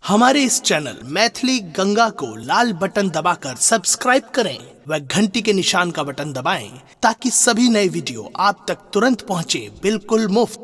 हमारे इस चैनल मैथिली गंगा को लाल बटन दबाकर सब्सक्राइब करें व घंटी के निशान का बटन दबाएं ताकि सभी नए वीडियो आप तक तुरंत पहुंचे बिल्कुल मुफ्त।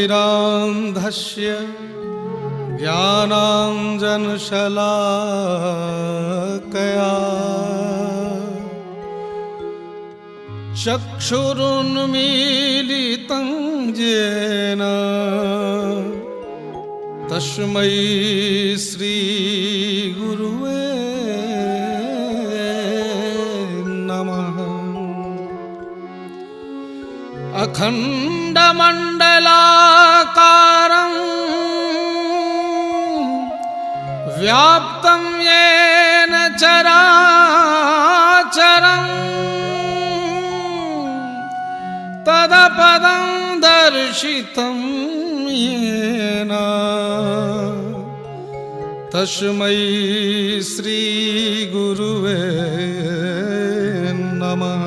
अज्ञानतिमिरान्धस्य ज्ञानाञ्जनशलाकया चक्षुरुन्मीलितं येन तस्मै श्रीगुरुवे नमः। अखण्डमण्डलाकारं व्याप्तं येन चराचरं तदपदं दर्शितं येन तस्मै श्रीगुरुवे नमः।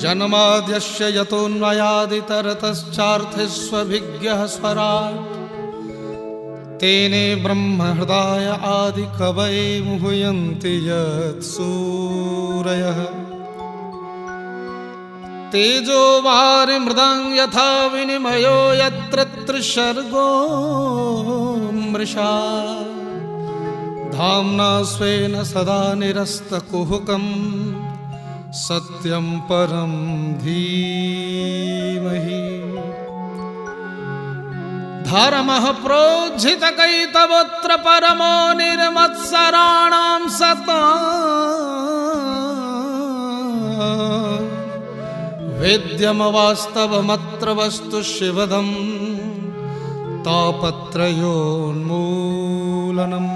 जन्माद्यस्य यतोऽन्वयादितरतश्चार्थेष्वभिज्ञः स्वराट् तेने ब्रह्महृदाय आदिकवये मुह्यन्ति यत्सूरयः। तेजो वारिमृदां यथा विनिमयो यत्र त्रिसर्गो मृषा धाम्ना स्वेन सदा निरस्तकुहकं सत्यं परं धीमहि। धर्मः प्रोज्झितकैतवोऽत्र परमो निर्मत्सराणां सतां वेद्यं वास्तवमत्र वस्तु शिवदं तापत्रयोन्मूलनम्।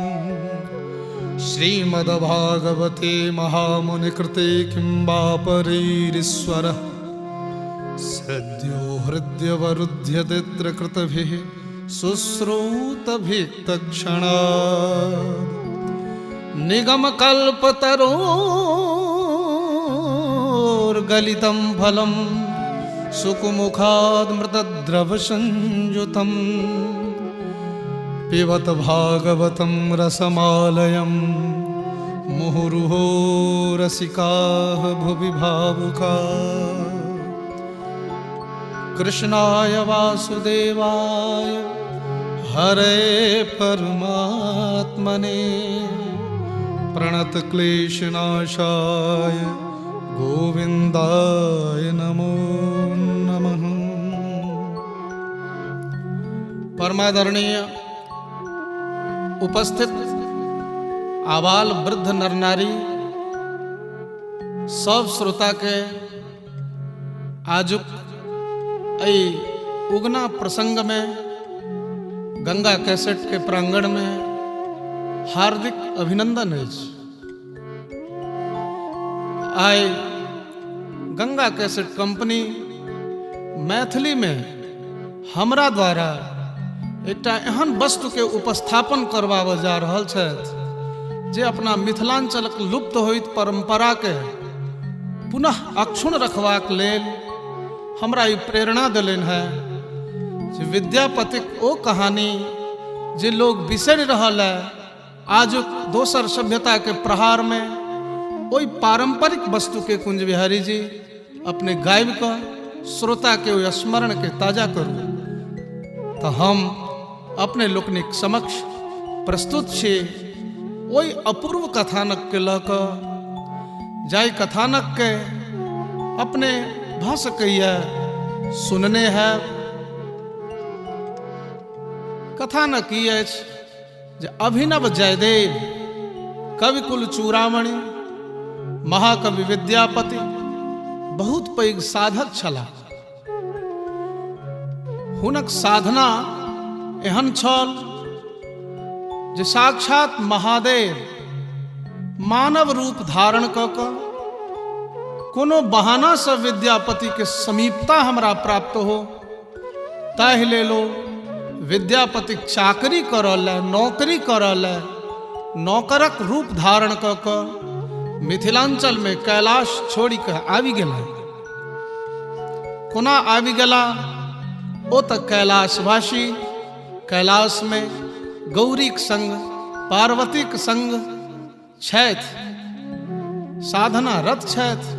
श्रीमद्भागवते महामुनिकृते किं वा परैरीश्वरः सद्यो हृद्यवरुध्यतेऽत्र कृतभिः शुश्रूतभिक्तक्षणात्। निगमकल्पतरोर्गलितं फलं सुकुमुखाद्मृतद्रवसंयुतं पिबत भागवतं रसमालयं मुहुरुहो रसिकाः भुवि भावुकाः। कृष्णाय वासुदेवाय हरे परमात्मने प्रणतक्लेशनाशाय गोविन्दाय नमो नमः। परमादरणीय उपस्थित आबाल वृद्ध नर नारी सब श्रोता के आजुक एहि उगना प्रसंग में गंगा कैसेट के प्रांगण में हार्दिक अभिनंदन अछि। आइ गंगा कैसेट कंपनी मैथिली में हमरा द्वारा एकटा एहन वस्तु के उपस्थापन करबाबऽ जा रहल छथि जे अपना मिथिलांचलक लुप्त होइत परंपरा के पुनः अक्षुण्ण रखबाक लेल हमरा ई प्रेरणा देलनि हेँ जे विद्यापतिक ओ कहानी जे लोग बिसरि रहल है आजुक दोसर सभ्यता के प्रहार में, ओहि पारंपरिक वस्तु के कुंज बिहारी जी अपने गाबि कऽ श्रोता के ओहि स्मरण के ताजा करू। तऽ हम अपने लोकनिक समक्ष प्रस्तुत छी ओहि अपूर्व कथानक के लऽ कऽ, जाहि कथानक के अपने भऽ सकैए सुनने हैब। कथानक ई अछि जे अभिनव जयदेव कविकुल चूड़ामणि महाकवि विद्यापति बहुत पैघ साधक छलाह। हुनक साधना एहन छल जे साक्षात महादेव मानव रूप धारण कऽ कऽ कोनो बहानासँ विद्यापतिके समीपता हमरा प्राप्त हो ताहि लेल ओ विद्यापतिक चाकरी करऽ लए, नौकरी करऽ लए नौकरक रूप धारण कऽ कऽ मिथिलांचलमे कैलाश छोड़ि कऽ आबि गेला। कोना आबि गेला? ओ तऽ कैलाशवासी, कैलाशमे गौरीक संग पार्वतीक संग छथि, साधनारत छथि,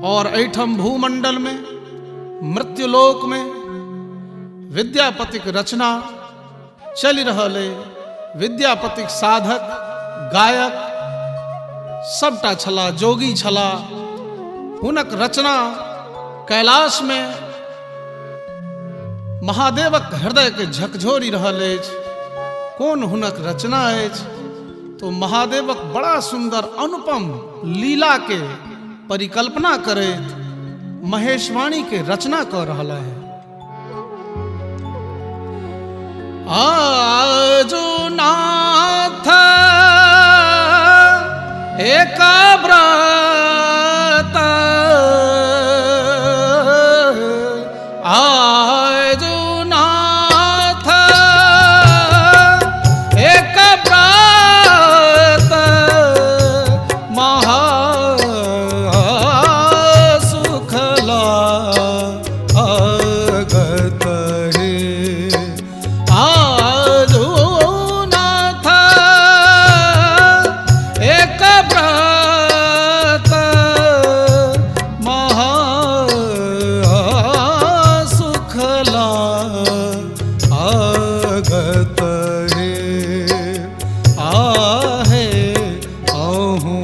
और एहिठाम भूमंडलमे मृत्युलोकमे विद्यापतिक रचना चलि रहल अइ। विद्यापतिक साधक गायक सबटा छलाह, जोगी छलाह। हुनक रचना कैलाशमे महादेवक हृदयके झकझोरि रहल अछि। कोन हुनक रचना अछि तो महादेवक बड़ा सुंदर अनुपम लीला के परिकल्पना करैत महेशवाणी के रचना कर रहल है। आजुनाथ एक व्रत, आजुनाथ एक व्रत महा सुखला अगत हे। आजुनाथ एक व्रत महा सुखला अगत हे। आहे अहूँ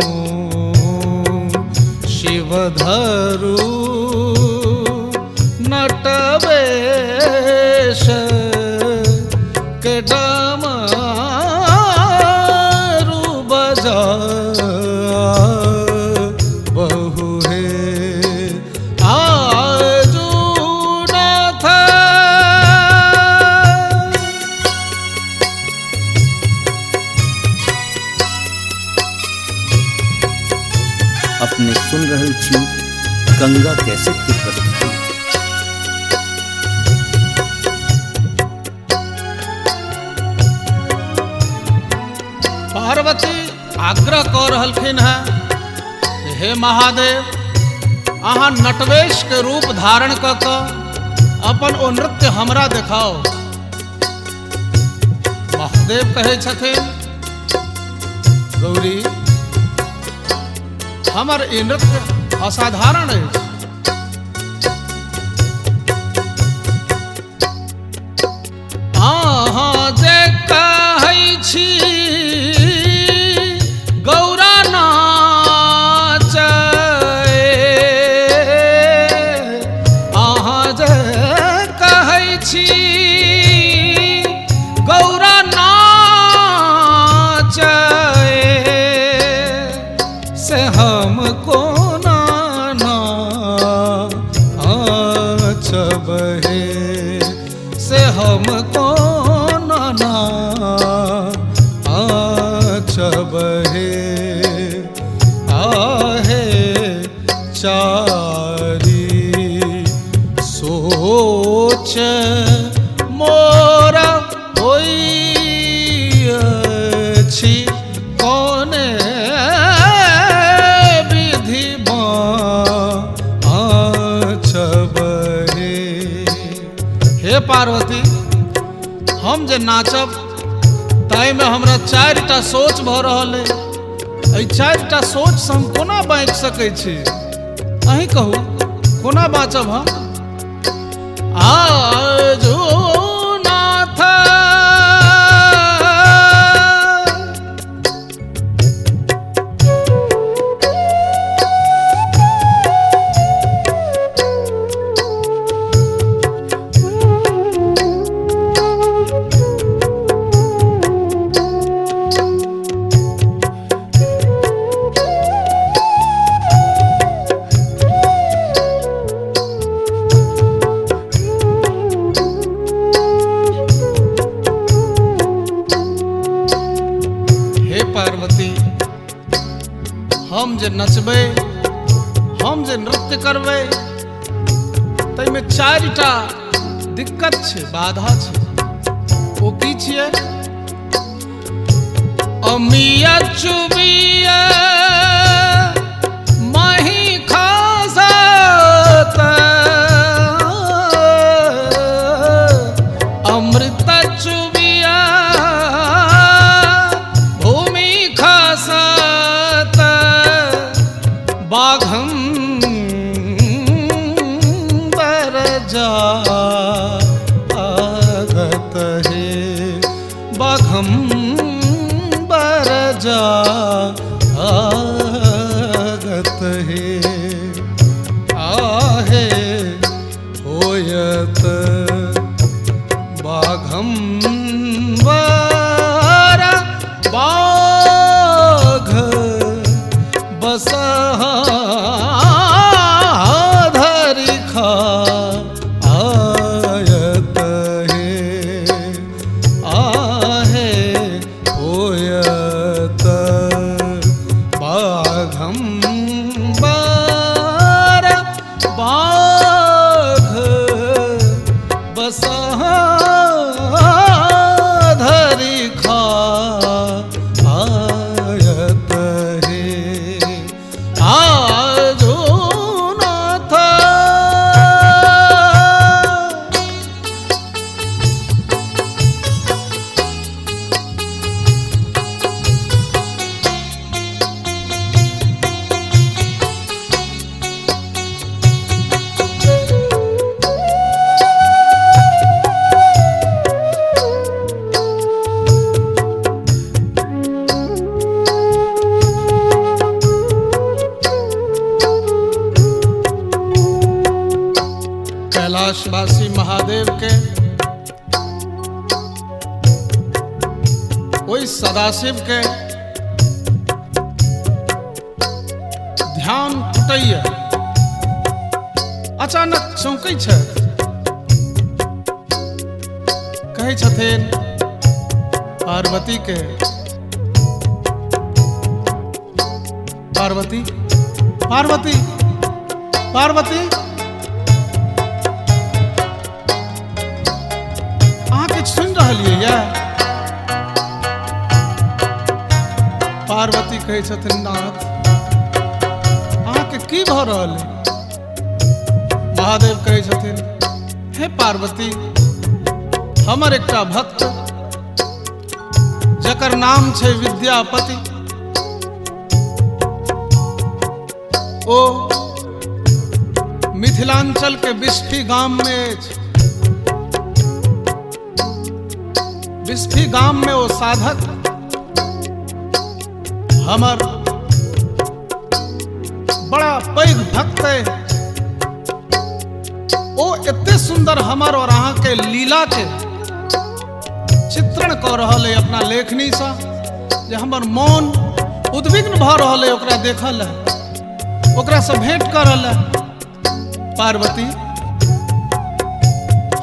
शिवधरु नटवेश के डमरू बजा बहु हे। आजुनाथ अपने सुन रहल छी गंगा कैसेट के प्रस्तुति। पार्वती आग्रह कऽ रहलखिन हैं, हे महादेव, अहाँ नटवेश के रूप धारण कऽ कऽ अपन ओ नृत्य हमरा देखाओ। महादेव कहै छथिन, गौरी, हमर ई नृत्य असाधारण अछि। अहाँ जे कहै छी गौरा नाच, अहाँ जे कहै छी गौरा नाच, से हम कोना नाचब हे, से हम कोना नाचब हे। आहे चारी सोच मोरा होई अछि, कोने विधि बाँचब हे। हे पार्वती, हम जे नाचब ताहिमे हमरा चारिटा सोच भऽ रहल अइ। एहि चारिटा सोचसँ हम कोना बाँचि सकै छी? अहीं कहू, कोना बाँचब हम? आजुनाथ हे पार्वती, हम जे नचबै, हम जे नृत्य करबै, ताहिमे 4टा दिक्कत छै, बाधा छै। ओ की छियै? अमिया चुबिया माही खासत, अमृत चुबिया भूमि खासत, बाघम बरजा आगत हे, बाघम बरजा आगत हे। आहे होयत बाघम वर बाघ बसहा धरि खायत हे। आहे होयत बाघम वर बाघ बसहा धरि खायत हे। आजो नाथ कैलाशवासी महादेव के ओहि सदाशिव के ध्यान टूटैया, अचानक चौंकै छथि, कहै छथिन पार्वती के, पार्वती पार्वती पार्वती, अहाँ किछु सुनि रहलियै ये? पार्वती कहै छथिन, नाथ अहाँके की भऽ रहल है? महादेव कहै छथिन, हे पार्वती, हमर एकटा भक्त जकर नाम छै विद्यापति, ओ मिथिलांचल के बिस्फी गाम में अछि। बिस्फी गाम में ओ साधक हमर बड़ा पैघ भक्त है। ओ एते सुंदर हमर और अहाँ के लीला के चित्रण कऽ रहल है अपना लेखनी सँ, जे हमर मन उद्विग्न भऽ रहल है ओकरा देखल है, ओकरा से भेंट करल है। पार्वती,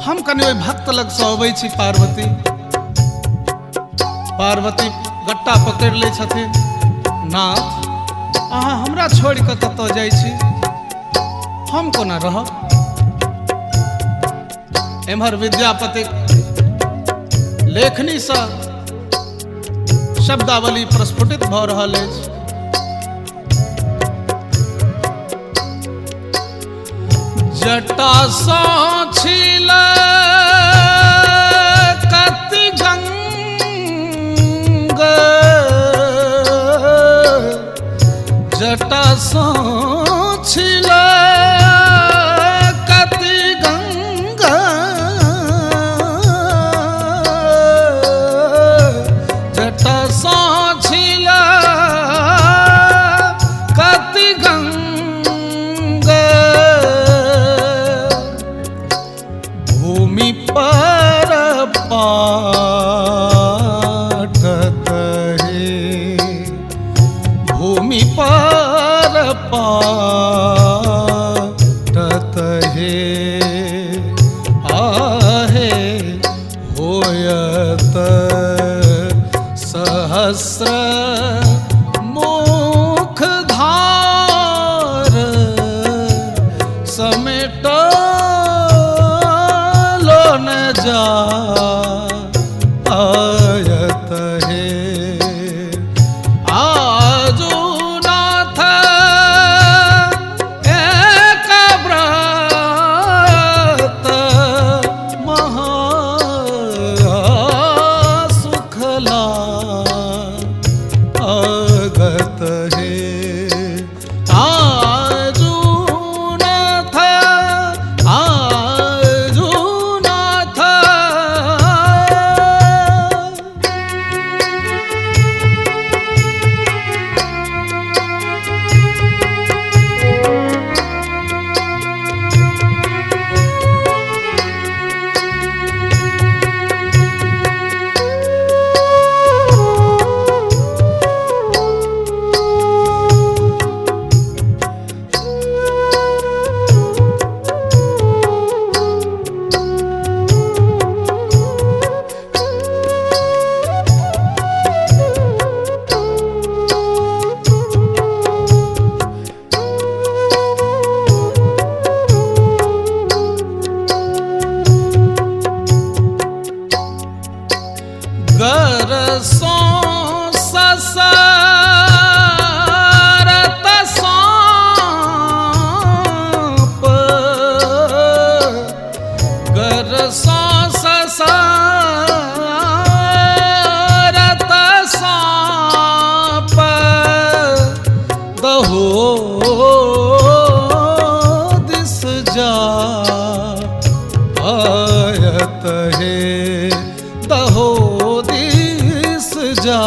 हम कनि ओहि भक्त लग सँ अबै छी। पार्वती पार्वती गट्टा पकड़ि लै छथिन, नाथ अहाँ हमरा छोड़ि कऽ कतऽ जाइ छी, हम कोना रहब? एम्हर विद्यापतिक लेखनीसँ शब्दावली प्रस्फुटित भऽ रहल अछि। जटा सँ छिल कति गंग, जटा सँ छिल कति गंग, जटा सँ छिल कति गंग, भूमि पर पाटत हे, भूमि पर मुख धार समेटलो न जा आयत हे। आजु नाथ एक व्रत महा सुखला अगत हे। आजु नाथ, आजु नाथ। गर सो ससरत सांप, गर सो ससरत सांप दहो दिस जा आयत हे, दहो दिस जा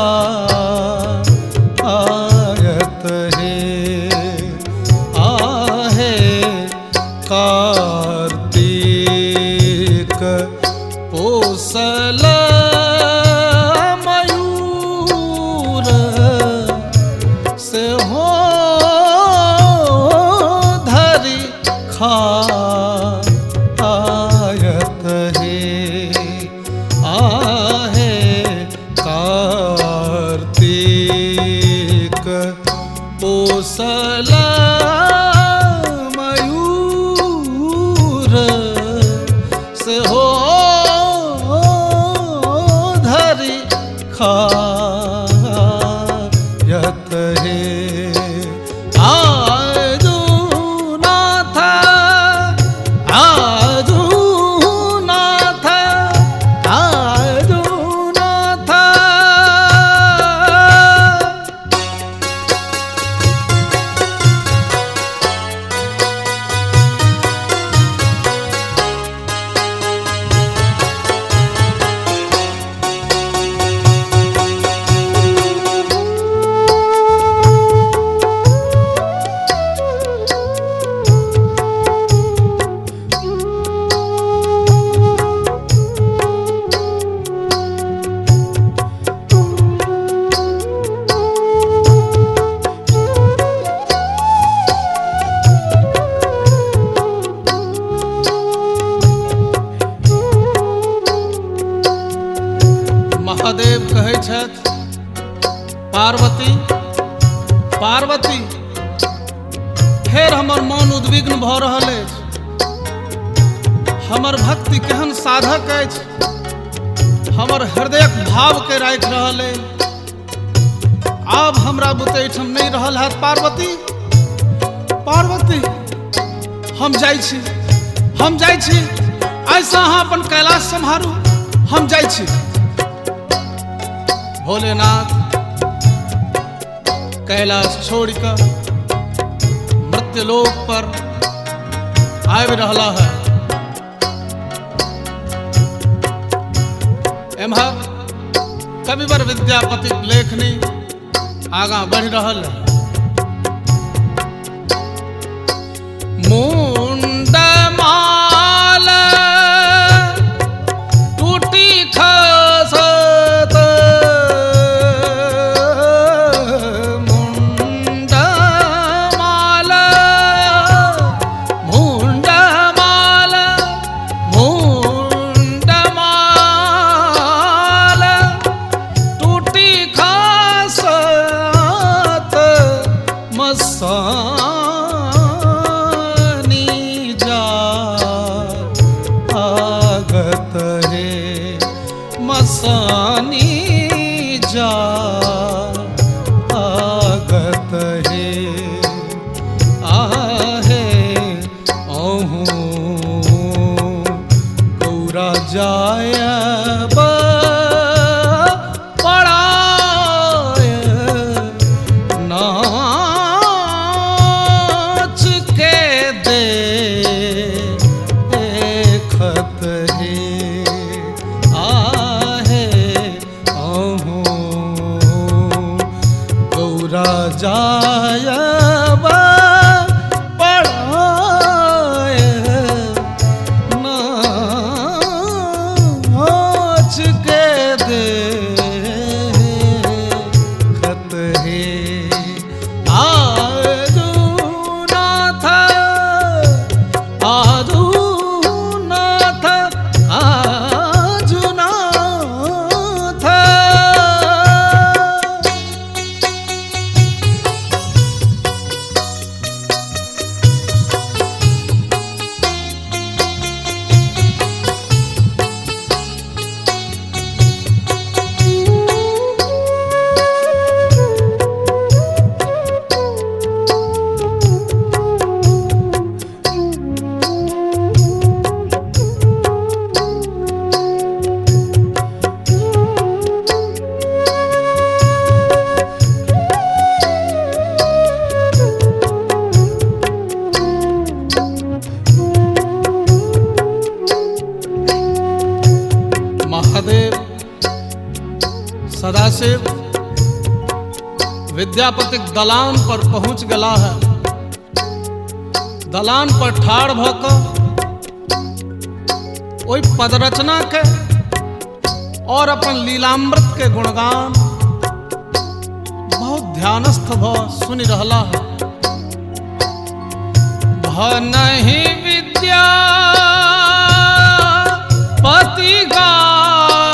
आयत हे। आहे कार्तिक पोसल मयूर से हो धरि खा आयत हे। आहे कार्तिक पोसल मयूर से हो धरि खायत हे। आजु नाथ, आजु नाथ, आजु नाथ। महादेव कहै छथि, पार्वती पार्वती, फेर हमर मन उद्विग्न भऽ रहल अछि। हमर भक्ति केहन साधक अछि, हमर हृदयक भाव के राखि रहल अछि। आब हमरा बुते एहिठाम नहि रहल हैत। पार्वती पार्वती, हम जाइ छी, हम जाइ छी। आइसँ अहाँ अपन कैलाश सम्हारू, हम जाइ छी। भोलेनाथ कैलाश छोड़ कऽ मृत्युलोक पर आबि रहला है। एम्हर कविवर विद्यापतिक लेखनी आगाँ बढ़ि रहल है। मुंडमाल टूटी खसत, मुंडमाल, मुंडमाल, मुंडमाल टूटी खसत। नाच के देखत हे आहे अहूँ गौरा जायब पढ़ाए नाच के देखत हे आजू नाथ आजू नाथ आजू नाथ। महादेव सदाशिव विद्यापतिक दलान पर पहुंच गला है। दलान पर ठाढ़ भ क ओहि पदरचना के और अपन लीलामृत के गुणगान बहुत ध्यानस्थ भ सुनि रहला है। भ नहीं विद्या पति गाल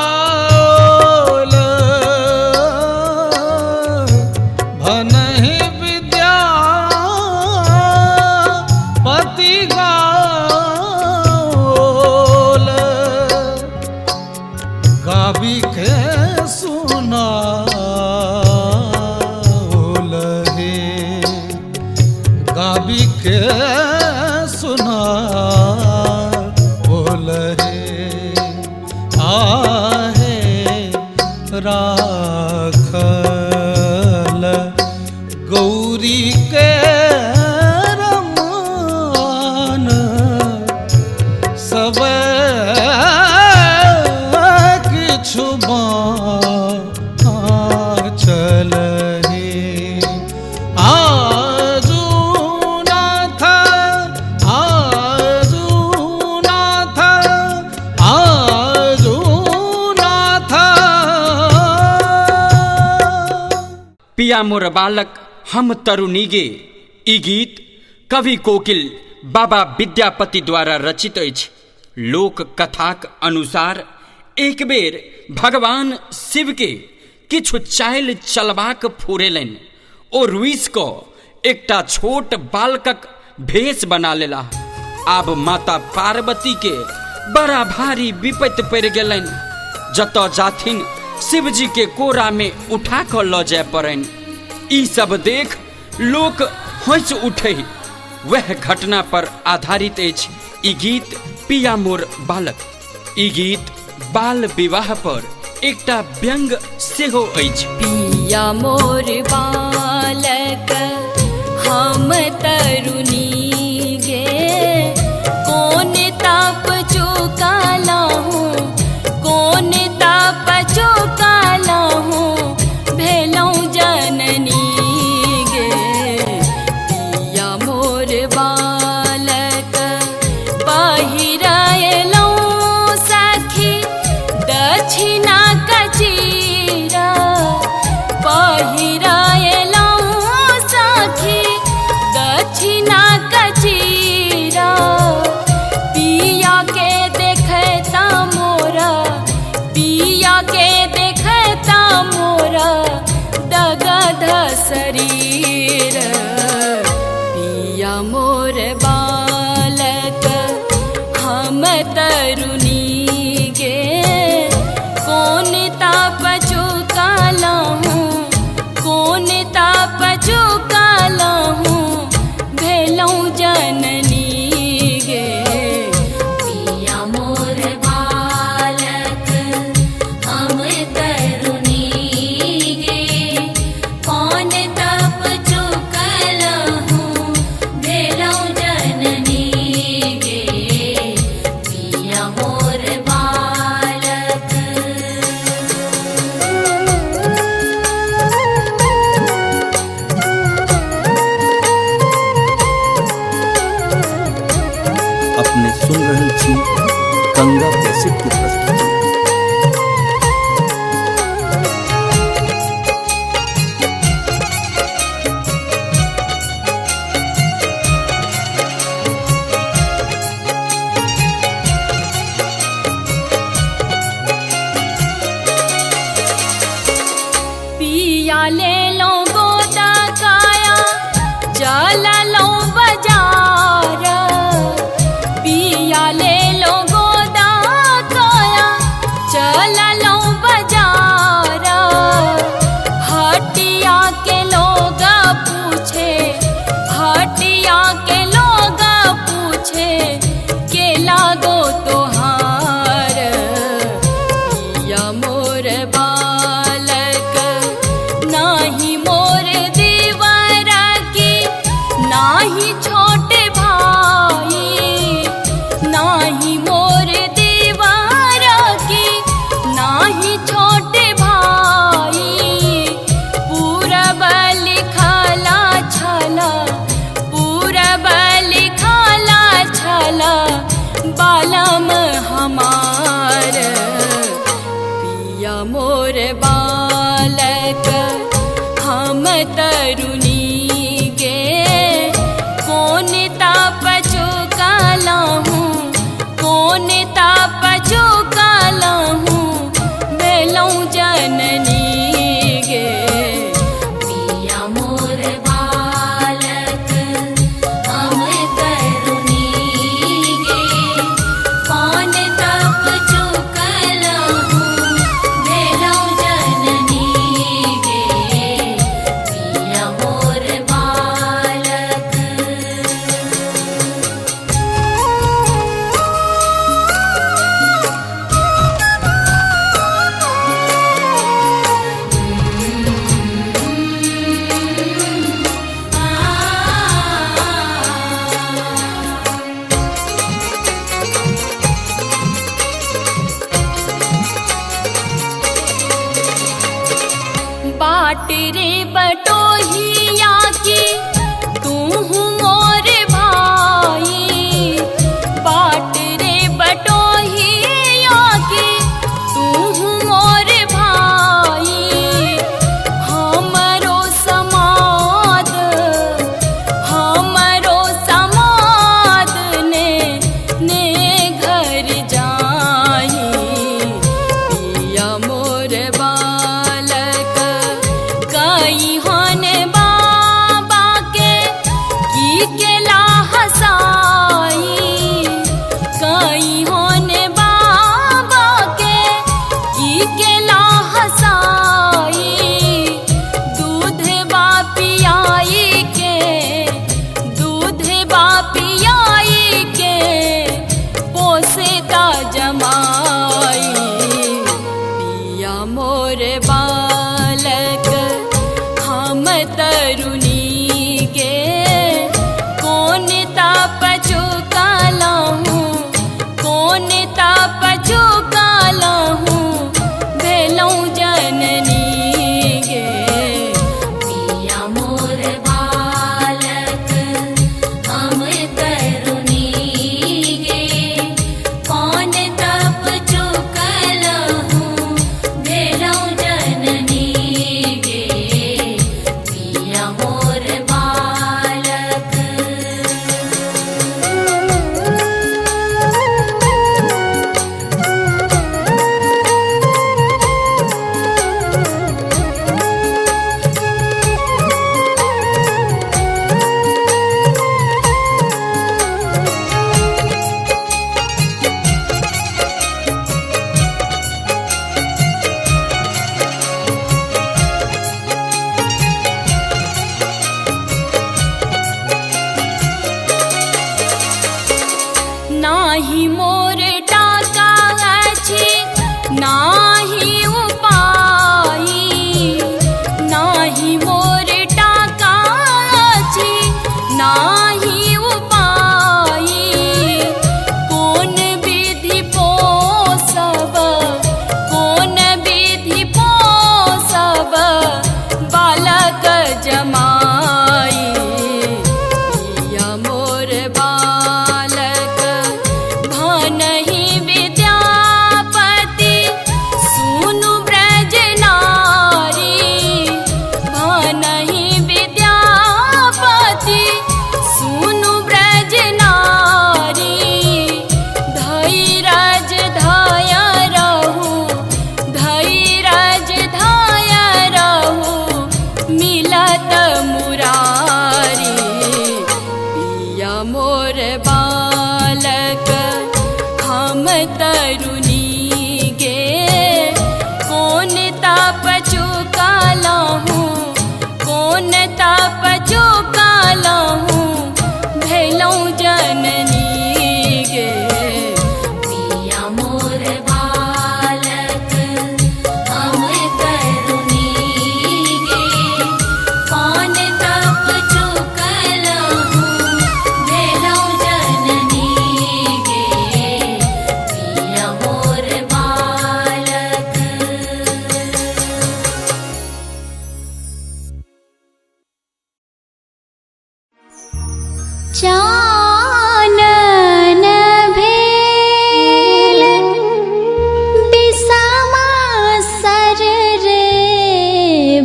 भनहि विद्या पति गाल गाबी के सुनाओल हे गाबी के सुनाओल हे आहे राखल गौरी के रमान सब किछु बाँचल हे आजू नाथ आजू नाथ आजू नाथ। पिया मोर बालक हम तरुणीगे ई गीत कवि कोकिल बाबा विद्यापति द्वारा रचित अछि। लोक कथाक अनुसार एक बेर भगवान शिव के किछु चालि चलबाक फुरेलनि। ओ रुइस कऽ एकटा छोट बालकक भेष बना लेलाह। आब माता पार्वती के बड़ा भारी विपत्ति पड़ि गेलनि। जतऽ जाथिन शिवजी के कोरा में उठा कऽ लऽ जाय पड़नि। ई सब देख लोक हंसि उठै। वह घटना पर आधारित अछि ई गीत पिया मोर बालक। ई गीत बाल विवाह पर एकटा व्यंग सेहो अछि। पिया मोर बालक हम तरुणी गे कोन ताप चुकालहुँ कोन ताप चुकालहुँ भेलहुँ जननी गे। पिया मोर बालक पहिरलहुँ सखी दक्षिणा कचीरा पहिरलहुँ सखी दक्षिणा कचीरा। पिया के देखता मोरा पिया के देखता मोरा दगध शरीर। पिया मोर बालक हम तरुणी गे कोन ताप चुकालहुँ कोन ताप चुकालहुँ भेलहुँ जननी गे। पिया मोर बालक हम तरुणी गे कौन तप कैसेट की प्रस्तुति। पिया ले लो गोदा काया चला लो बाजार। पिया ले लो गोदा काया चला लो बाजार। हटिया के लोग पूछे, हटिया के लोग पूछे के लागो तोहार। पिया मोर बालक नाही मोर देवरा की, नाही छोटे भाई, नाही मोर देवरा की, नाही छोटे भाई। पूरब लिखला छला, पूरब लिखला छला बालम हमार। पिया मोर बालक हम तरुणी गे, कौन ताप चुकाला हूँ, कौन ताप चुकाला हूँ भेलौं जननी गे। पिया मोर बालक हम तरुणी गे, कौन तप चुकलहुँ भेलहुँ जननी गे। पिया मोर बालक। बाट रे बटोहिया की तू मोर भाई, बाट रे बटोहिया की तू मोर भाई। हमरो समाद, हमरो समाद ने ने घर जाई। पिया मोर बालक कई हन बाबा के की केला हसाई, कई हन बाबा के की केला हसाई। दूध बा पियाई के, दूध बा पियाई के पोसेता जमाई। पिया मोर बालक हम तरुणी गे, कौन ताप चुकाला हूँ, कौन ताप चुकाला हूँ भेलौं जननी गे। पिया मोर बालक हम तरुणी गे, कौन तप चुकलहुँ भेलहुँ जननी गे। पिया मोर बालक। नाही मोर टाका अछि नाही उपाई, नाही मोर टाका अछि नाही उपाई। कोन विधि पोसब, कोन विधि पोसब बालक जमाई। पिया मोर बालक भनहि विद्या मुरारी। पिया मोर बालक हम तरुणी गे, कौन ताप चुकालहूँ, कौन ताप चुकालहूँ भेलहुँ जननी गे। पिया मोर बालक हम तरुणी गे, कौन तप चुकलहुँ भेलहुँ जननी गे। पिया मोर बालक। चानन भेल बिसमा सर रे,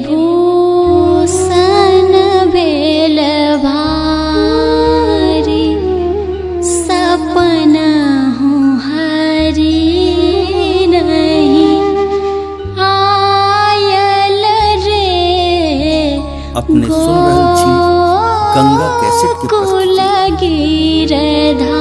भूषण भेल भारी। सपना हूँ हरि नहीं आयल रे। अपने सुन रहल छी गंगा कैसेट के प्रस्तुति। गिरधारी।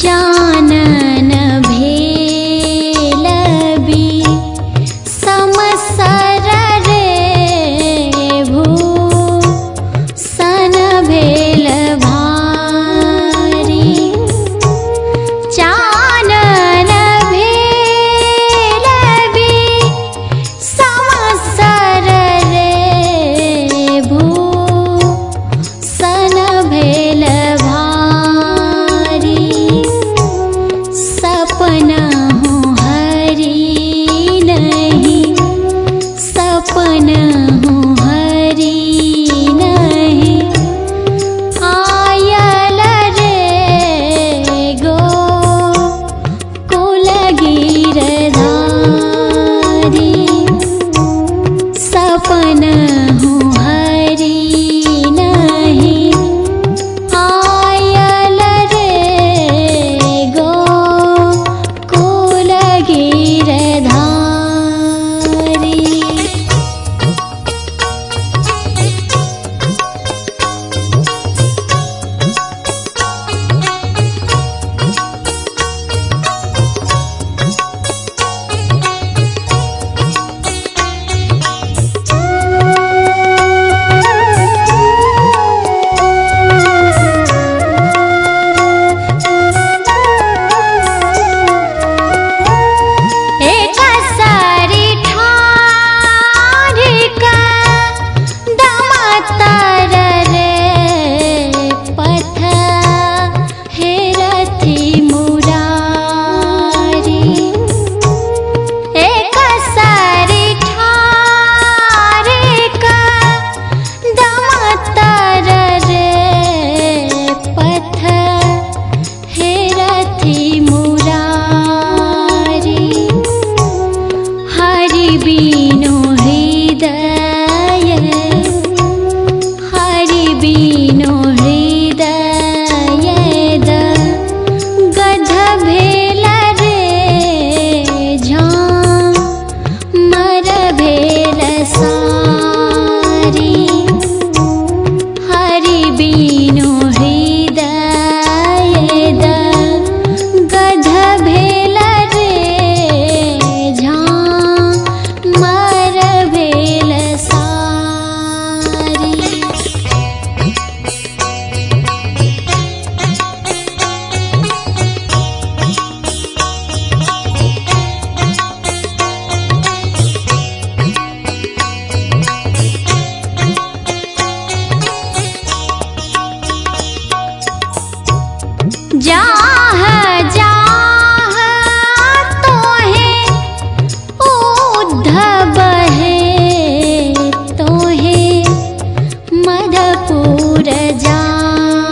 चानन भेल समसर रे, भूषण भेल भारी। चानन भेल समसर रे, भूषण भेल भारी। सपना हूँ हरि नहीं, सपना हूँ हरि नहीं आयल रे। गो कुल गिरधारी। सपना हूँ हरि नहीं आयल रे। गो कुल गिरधारी। एक सारी ठार का दमातर रे, पथ हेरथि मुरारी। एक सारी ठार का दमातर रे, पथ हेरथि मुरारी। हरि बीनो हृदय, हरि बीनो हृदय द गध भेल रे, झाँ मर भेल सारी। हरि बीनो हृदय द गध भेल रे, झाँ मर भेल सारी। जाह जाह तोहे उद्धव है, तोहे मधपुर जाहि।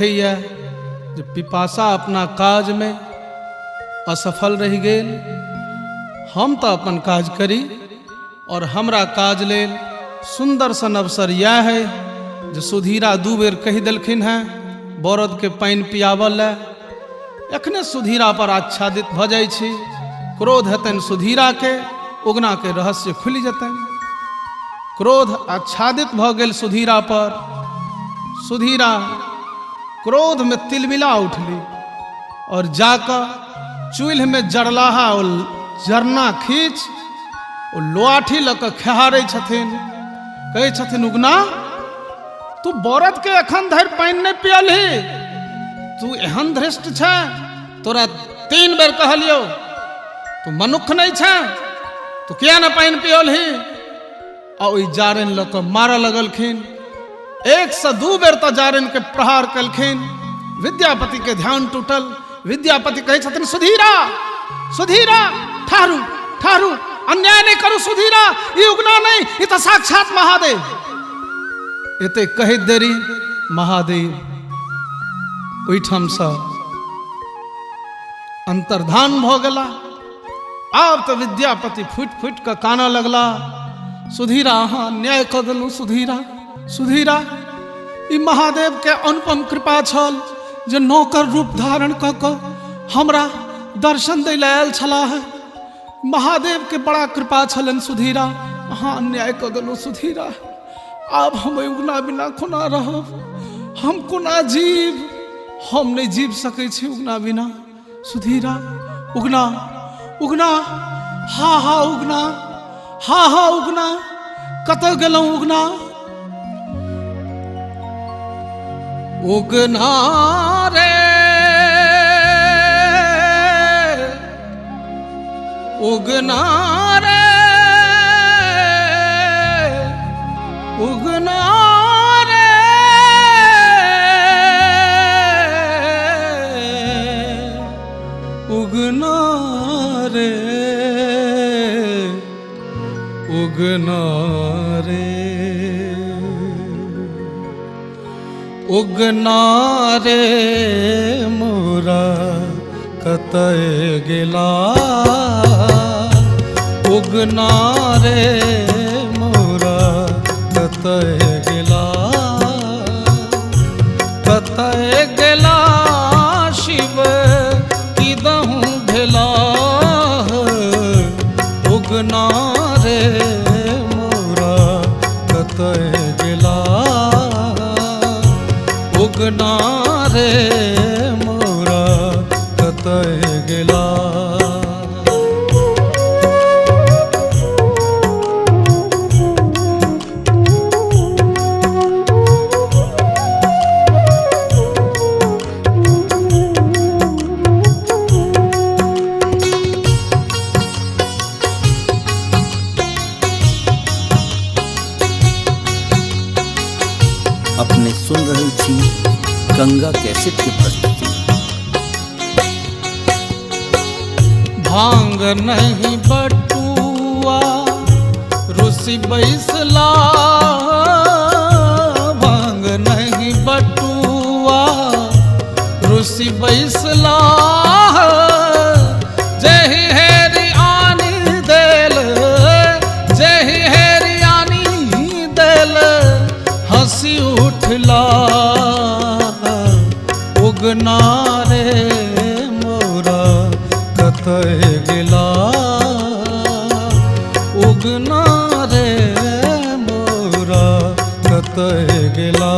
देखैए जे पिपासा अपना काजमे असफल रहि गेल। हम तऽ अपन काज करी और हमरा काज लेल सुन्दर सन अवसर इएह है जे सुधीरा 2 बेर कहि देलखिन हेँ बरदके पानि पियाबऽ लए। एखने सुधीरा पर आच्छादित भऽ जाइ छी, क्रोध हेतनि सुधीराके, उगनाके रहस्य खुलि जेतनि। क्रोध आच्छादित भऽ गेल सुधीरा पर। सुधीरा क्रोधमे तिलमिला उठली और जाकऽ चूल्हिमे जरलाहा ओ जरना खींच ओ लोआठी लऽ कऽ खेहारै छथिन। कहै छथिन, उगना तू बरदके एखन धरि पानि नहि पियलही, तू एहन धृष्ट छै, तोरा 3 बेर कहलियौ, तू मनुख नहि छै, तू किया ने पानि पियलही? आ ओहि जारनि लऽ कऽ मारऽ लगलखिन। 1 से 2 बेर तऽ जारनि के प्रहार केलखिन। विद्यापति के ध्यान टूटल। विद्यापति कहै छथिन, सुधीरा सुधीरा ठहरू ठहरू, अन्याय नहि करू सुधीरा, ई उगना नहि, ई तऽ साक्षात महादेव। एते कहैत देरी महादेव ओहिठामसँ अंतर्धान भऽ गेला। आब तऽ विद्यापति फूटि फूटि कऽ कानऽ लगला, सुधीरा अहाँ अन्याय कऽ देलहुँ, सुधीरा सुधीरा, ई महादेव के अनुपम कृपा छल जे नौकर रूप धारण कऽ कऽ हमरा दर्शन दै लए आयल छलाह। महादेव के बड़ा कृपा छलनि सुधीरा, अहाँ अन्याय कऽ देलहुँ सुधीरा। आब हम उगना बिना कोना रहब, हम कोना जीव, हम नहि जीव सकै छी उगना बिना। सुधीरा उगना उगना, हा हा उगना, हा हा उगना, कतऽ गेलहुँ उगना? उगना रे उगना रे उगना रे, उगना रे उगना रे उगना रे मोरा कतय गेला, उगना रे मोरा कतय गेला, कतय गेला शिव की दहूँ भेला, उगना रे मोरा कतय गेला, उगना रे मोरा कतय गेला। अपने सुन रहल छी गंगा कैसेट के प्रस्तुति। भांग नहीं बटुआ रुषि बैसला, भांग नहीं बटुआ रुषि बैसला, जेहि हेरी आनी देल, जेहि हेरी आनी देल, हंसी उठला, उगना रे मोरा कतय गेला, उगना रे मोरा कतय गेला।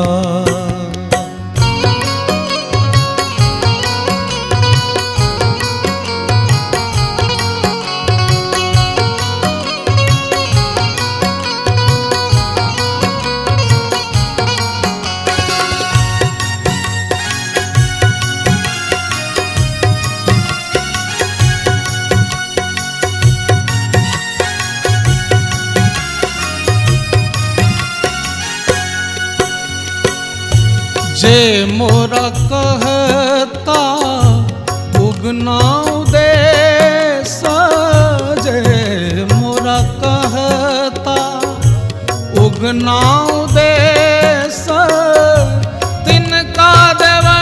जे मोरा कहता उगना उदेस, जे मोरा कहता उगना उदेस, तिनका देवनि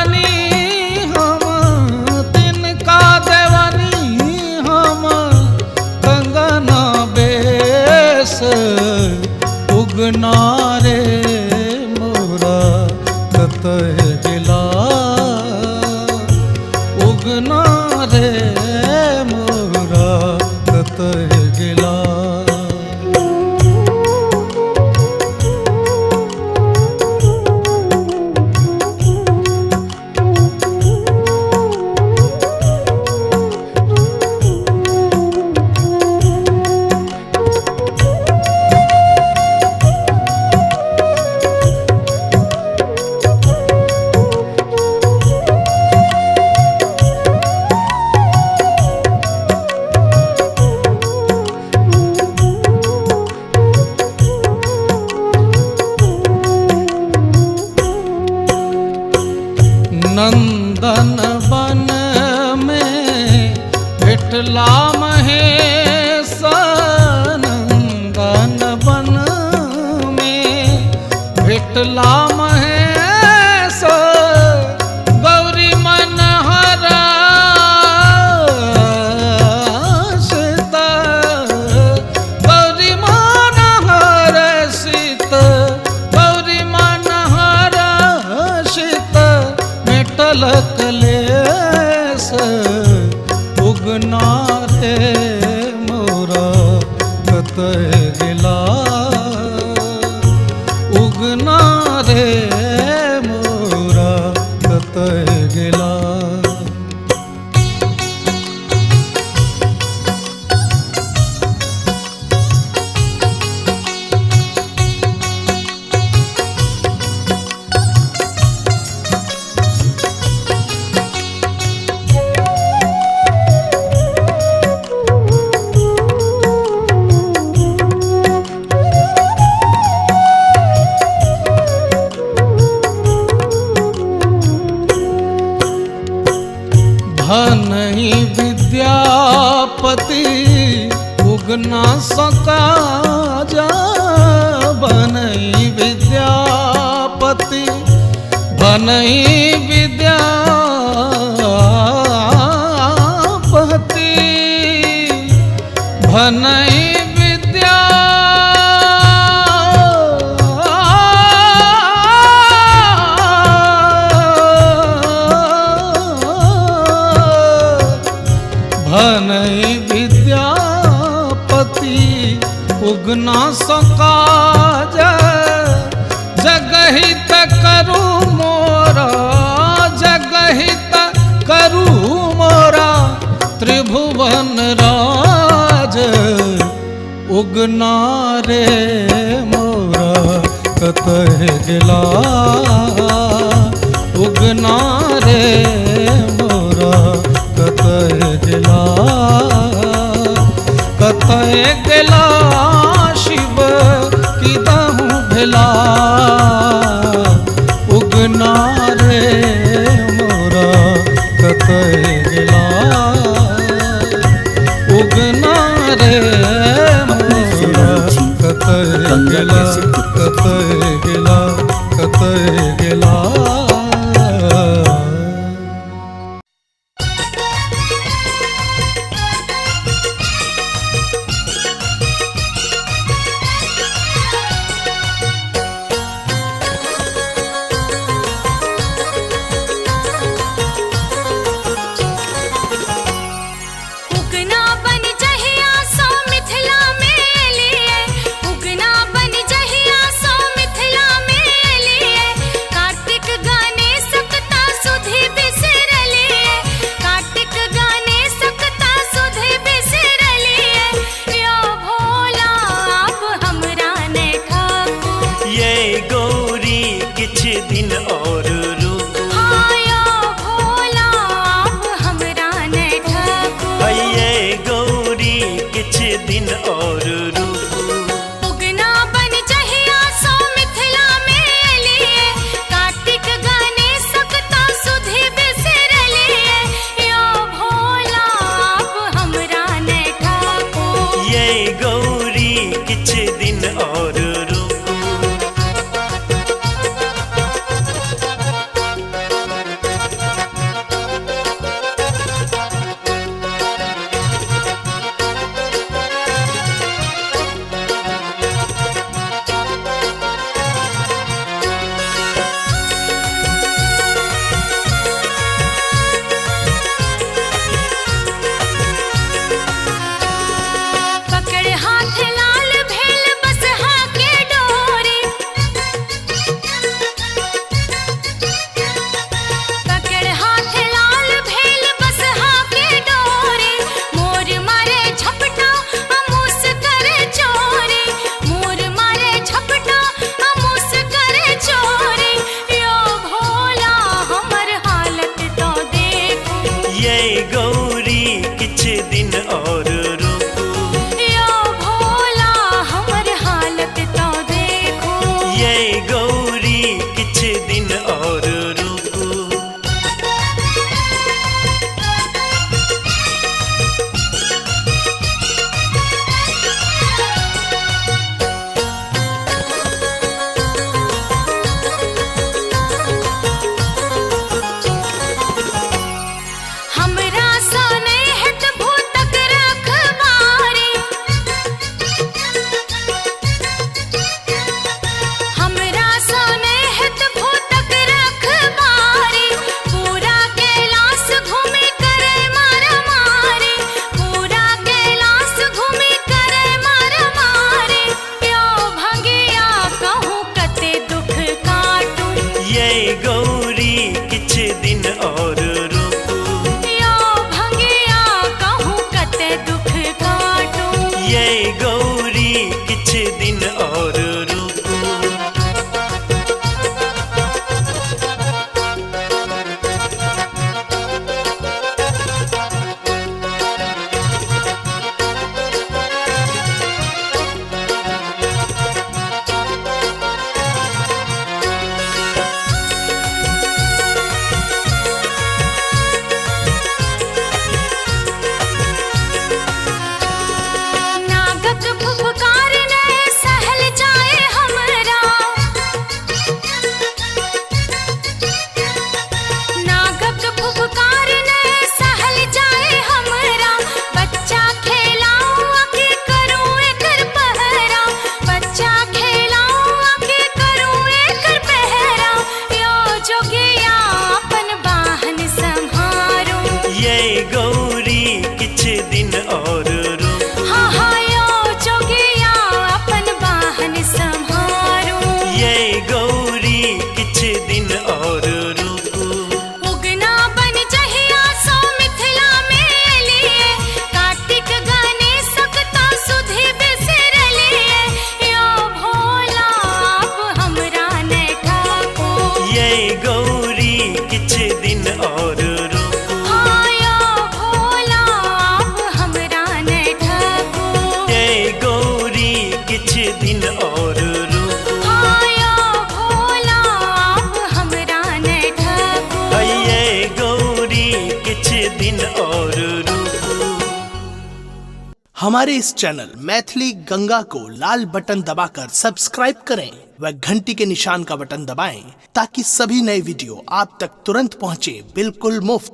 उगना रे मोरा कतय गेला। नंदन वन में भेटला महेश, नंदन वन में भेटला महेश, गौरी मन हरा सीता, गौरी मन हर सीत, गौरी मन हर सीत, मेटल कलेस। उगना रे मोरा कतय गेला, उगना रे मोरा कतय गेला। भनहि विद्यापति उगना सकाजा, भनहि विद्यापति, भनहि विद्यापति, भनहि विद्या भनहि विद्यापति उगना सकाज, जगहित करू मोरा, जगहित करू मोरा त्रिभुवन राज। उगना रे मोरा कतय गेला, उगना रे मोरा कतय गेला, कतय गेला शिव किदहु भेला। उगना रे मोरा कतय गेला, उगना रे अपने सुन मोरा रहल छी कतय गंगा गेला, कैसेट के प्रस्तुति। कतय गेला, कतय गेला। ये गौरी किछ दिन और रुकू। यो भोला हमर हालत तो देखू। ये गौरी किछ दिन और रुकू। हमरा सने हेत भूतक रखबारी, हमरा सने हेत भूतक रखबारी, पूरा कैलाश घूमे करे मारा मारी, पूरा कैलाश घूमे करे मारा मारी। यो भंगिया कहूँ कते दुख काटू। ये गौरी किछ दिन और रुकू। यो भंगिया कहूँ कते दुख काटू। ये गौरी किछ दिन और रुकू। नागक फुफकार ने सहल जाए हमरा, नागक फुफकार ने सहल जाए हमरा, बच्चा खेलाऊं आके करूं एकर पहरा, बच्चा खेलाऊं आके करूं एकर पहरा। यो जोगिया अपन वाहन सम्हारू। ये गौरी किछ दिन और रुकू। हाँ हाँ यो जोगिया अपन वाहन सम्हारू। ये गौरी किछ दिन और रुकू। उगना बन जहिया सो मिथिला में एलिए, कार्तिक गणेशक ता सुधि बिसरलिए। यो भोला अब हमरा ने ठाको। ये गौरी किछ दिन और रुकू। हाँ यो भोला अब हमरा ने ठाको। ये गौरी किछ दिन और रुकू। हाँ यो भोला अब हमरा ने ठाको। ये गौरी किछ दिन और रुकू। हमारे इस चैनल मैथिली गंगा को लाल बटन दबाकर सब्सक्राइब करें व घंटी के निशान का बटन दबाएं ताकि सभी नए वीडियो आप तक तुरंत पहुंचे बिल्कुल मुफ्त।